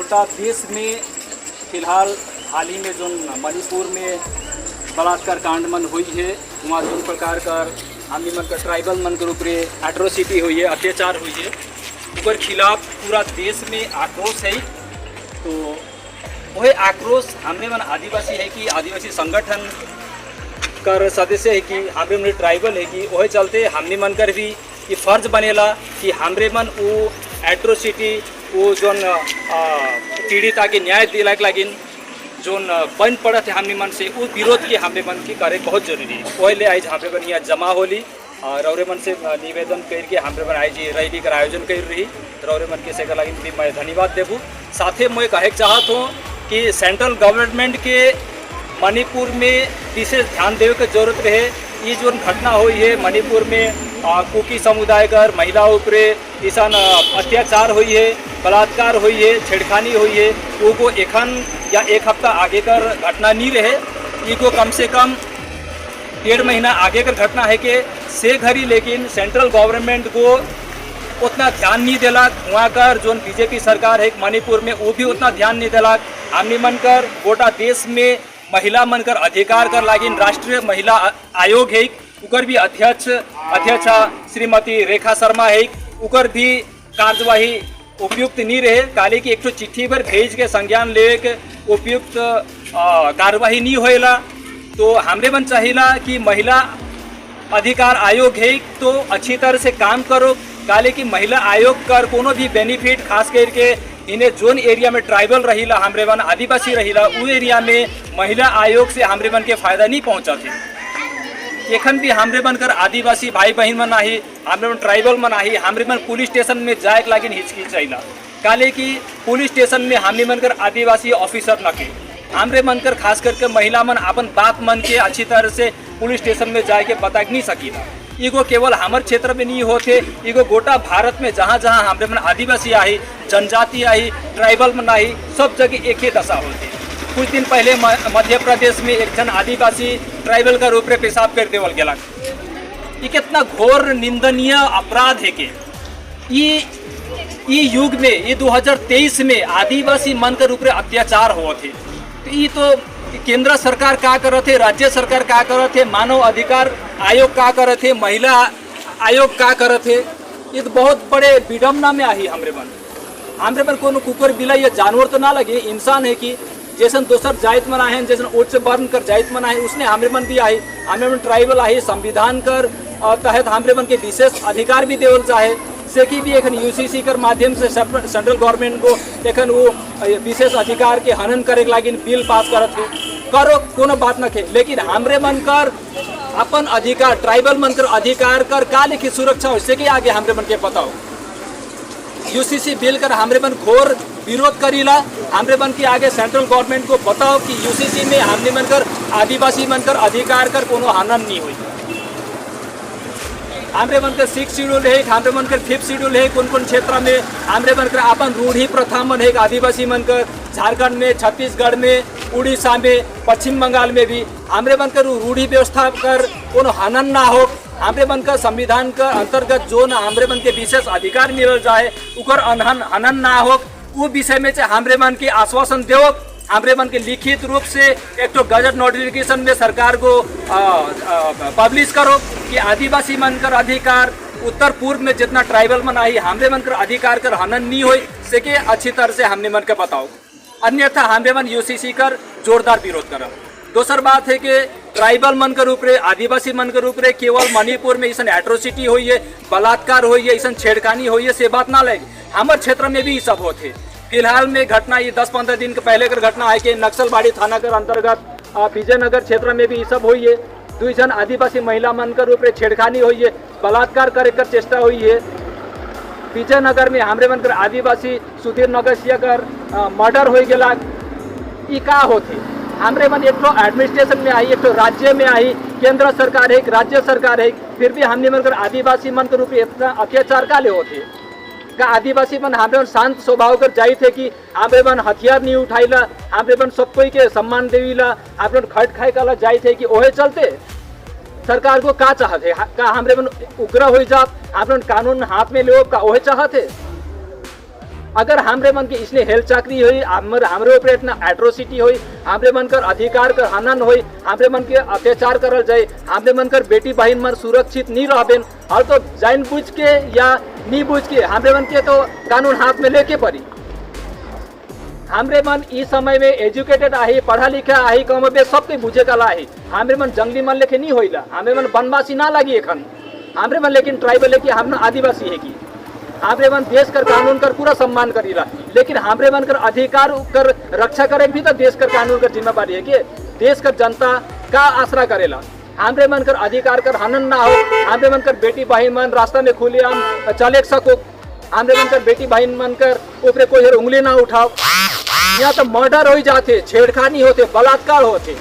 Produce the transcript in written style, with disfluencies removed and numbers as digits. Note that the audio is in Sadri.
गोटा देश में फिलहाल हाल ही में जो मणिपुर में बलात्कार कांड मन हुई है, वहाँ जो प्रकार का हमनी मन का ट्राइबल मन के ऊपर एट्रोसिटी हुई है, अत्याचार हुई है, ओकर खिलाफ पूरा देश में आक्रोश है। तो वही आक्रोश हमने मन आदिवासी है कि आदिवासी संगठन कर सदस्य है कि हमरे मन ट्राइबल है कि वही चलते हमने मन कर भी ये फर्ज बनेला कि हमरे मन वो एट्रोसिटी, वो जोन पीड़िता के न्याय दिलाए के लागिन जोन बन पड़त है हमने मन से, वो विरोध के हमरे मन की करे बहुत जरूरी है। वही ले आज हमरे मन यहाँ जमा होली और रौरे मन से निवेदन करके हमरे मन आज रैली कर आयोजन कर रही। रौरे मन के से लागिन भी मैं धन्यवाद देबू। साथे मैं कहे के चाहत हूँ कि सेंट्रल गवर्नमेंट के मणिपुर में विशेष ध्यान देवे के जरूरत रहे। ये जो घटना हुई है मणिपुर में, कुकी समुदाय कर महिला ऊपर ऐसा अत्याचार हुई है, बलात्कार हुई है, छेड़खानी हुई है, वो को एखन या एक हफ्ता आगे कर घटना नहीं रहे। ये को कम से कम 1.5 महीना आगे कर घटना है कि से घड़ी, लेकिन सेंट्रल गवर्नमेंट को उतना ध्यान नहीं दिला। वहाँ कर जो बीजेपी सरकार है मणिपुर में, वो भी उतना ध्यान नहीं दिला। हमने मन कर गोटा देश में महिला मन कर अधिकार कर लागिन राष्ट्रीय महिला आयोग है, उकर भी अध्यक्ष अध्यक्ष श्रीमती रेखा शर्मा है, उकर भी कार्यवाही उपयुक्त नहीं रहे। काले की एक ठो चिट्ठी पर भेज के संज्ञान ले के उपयुक्त कार्यवाही नहीं होएला। तो हमरे मन चाहिला कि महिला अधिकार आयोग है तो अच्छी तरह से काम करो। काले की महिला आयोग कर कोनो भी बेनिफिट, खास करके इन्हें जोन एरिया में ट्राइबल रहिला, हमरे मन आदिवासी रहिला, उ एरिया में महिला आयोग से हमरे मन के फायदा नहीं पहुंचाते। एखन भी हमरे मन कर आदिवासी भाई बहन मन आही, हमरे मन ट्राइबल मन आही, हमरे मन पुलिस स्टेशन में जाए के लागिन हिचकिचाइला। काले की पुलिस स्टेशन में हमने मन कर आदिवासी ऑफिसर न के हमरे मन कर खास करके महिला मन अपन बात मन के अच्छी तरह से पुलिस स्टेशन में जाके बता नहीं सकीला। इगो केवल हमर क्षेत्र में नहीं होते, इगो गोटा भारत में जहाँ जहाँ हमरे मन आदिवासी आई, जनजाति आई, ट्राइबल मन आई, सब जगह एक ही दशा होती। कुछ दिन पहले मध्य प्रदेश में एक जन आदिवासी ट्राइबल का रूप में पेशाब कर देवल गेला। ये कितना घोर निंदनीय अपराध है के ये युग में, ये 2023 में आदिवासी मन के रूप में अत्याचार हुआ थे। तो ये तो केंद्र सरकार का करत है, राज्य सरकार का करत है, मानव अधिकार आयोग का करत है, महिला आयोग का करत है? ये तो बहुत बड़े विडम्बना में आई। हमरे मन कोनो कुकुर बिलाई या जानवर तो ना लगे, इंसान है कि जैसन दोसर जाइत मन आए, जैसन उच्च वर्ण कर जाइत मन आए, उसने हमरे मन भी आई। हमरे मन ट्राइबल आई, संविधान कर तहत हमरे मन के विशेष अधिकार भी देवल चाहे से कि भी एखन यूसीसी कर माध्यम से सेंट्रल गवर्नमेंट को एखन वो विशेष अधिकार के हनन करे के लागिन बिल पास करत है। करो, कोनो बात न खे, लेकिन हमरे मन कर अपन अधिकार, ट्राइबल मन कर अधिकार कर का लिखी सुरक्षा हो से कि आगे हमरे मन के बताओ। यूसीसी बिल कर हमरे मन घोर विरोध करीला। हमरे मन के आगे सेंट्रल गवर्नमेंट को बताओ कि यूसीसी में हमने मन कर आदिवासी मन कर अधिकार कर कोनो हनन नहीं हुई। हमरे मन कर सिक्स शेड्यूल है, हमरे मन कर फिफ्थ शेड्यूल है, कौन कौन क्षेत्र में हमरे मन कर अपन रूढ़ी प्रथा मन है आदिवासी मन कर, झारखंड में, छत्तीसगढ़ में, उड़ीसा में, पश्चिम बंगाल में भी हमरे मन कर रूढ़ी व्यवस्था कर कोनो हनन ना हो। हमरे मन का संविधान का अंतर्गत जो ना हमरे मन के विशेष अधिकार मिलल जाए, उकर अनहन हनन ना हो, वो विषय में चाहिँ हमरे मन के आश्वासन देव। हमरे मन के लिखित रूप से एक तो गजट नोटिफिकेशन में सरकार को पब्लिश करो कि आदिवासी मन कर अधिकार, उत्तर पूर्व में जितना ट्राइबल मन आई, हमरे मन कर अधिकार कर हनन नहीं होई से के अच्छी तरह से हमने मन के बताओ, अन्यथा हमरे मन यूसीसी कर जोरदार विरोध करब। दोसर बात है कि ट्राइबल मन के रूप रे, आदिवासी मन के रूप रे केवल मणिपुर में ऐसा एट्रोसिटी हुई है, बलात्कार हुई है, ऐसा छेड़खानी हुई है, से बात ना लगे। हमारे क्षेत्र में भी ये सब होते। फिलहाल में घटना ये 10-15 दिन के पहले कर घटना है कि नक्सलबाड़ी थाना के अंतर्गत विजयनगर क्षेत्र में भी ये सब हुई है। दुई जन आदिवासी महिला मन के रूप में छेड़खानी हुई है, बलात्कार करे कर चेष्टा हुई है। विजयनगर में हमरे मन कर आदिवासी सुधीर नगसिया कर मर्डर हो गया। ई का होते? हमरे मन एक तो एडमिनिस्ट्रेशन में आई, एक तो राज्य में आई, केंद्र सरकार है, राज्य सरकार है, फिर भी हमने मन कर आदिवासी मन के रूप में इतना अत्याचार का ले होते? का आदिवासी मन हमरे मन शांत स्वभाव कर जाई थे कि हमरे मन हथियार नहीं उठाइला, हमरे मन सब कोई के सम्मान देवीला, हमरे मन खट खाए काला जाई थे कि ओहे चलते सरकार को का चाहते? का हमरे मन उग्र हो जात, हमरे मन कानून हाथ में ले, का ओहे चाहते? अगर हमरे मन के इसने हेल चाकरी हुई, हमर हमरे ऊपर इतना एट्रोसिटी हुई, हमरे मन कर अधिकार कर हनन हुई, हमरे मन के अत्याचार करल जाए, हमरे मन कर बेटी बहन मन सुरक्षित नहीं रहबेन और तो जान बुझ के या नहीं बुझ के हमरे मन के तो कानून हाथ में लेके पड़ी। हमरे मन इस समय में एजुकेटेड आही, पढ़ा लिखा आही, कम बे सबके बुझे कला आही। हमरे मन जंगली मन लेके नहीं होइला, हमरे मन वनवासी ना लगी एखन। हमरे मन लेकिन ट्राइबल है कि हम आदिवासी है कि हमरे मन देश कर कानून कर पूरा सम्मान करीला, लेकिन हमरे मन कर अधिकार कर रक्षा करे भी तो देश कर कानून कर जिम्मेदारी है कि देश कर जनता का आसरा करेला। हमरे मन कर अधिकार कर हनन ना हो, हमरे मन कर बेटी बहन मन रास्ता में खुले आम चले सको, हमरे मन कर बेटी बहन मन कर ऊपर कोई उंगली ना उठाओ। यहाँ तो मर्डर हो जाते, छेड़खानी होते, बलात्कार होते।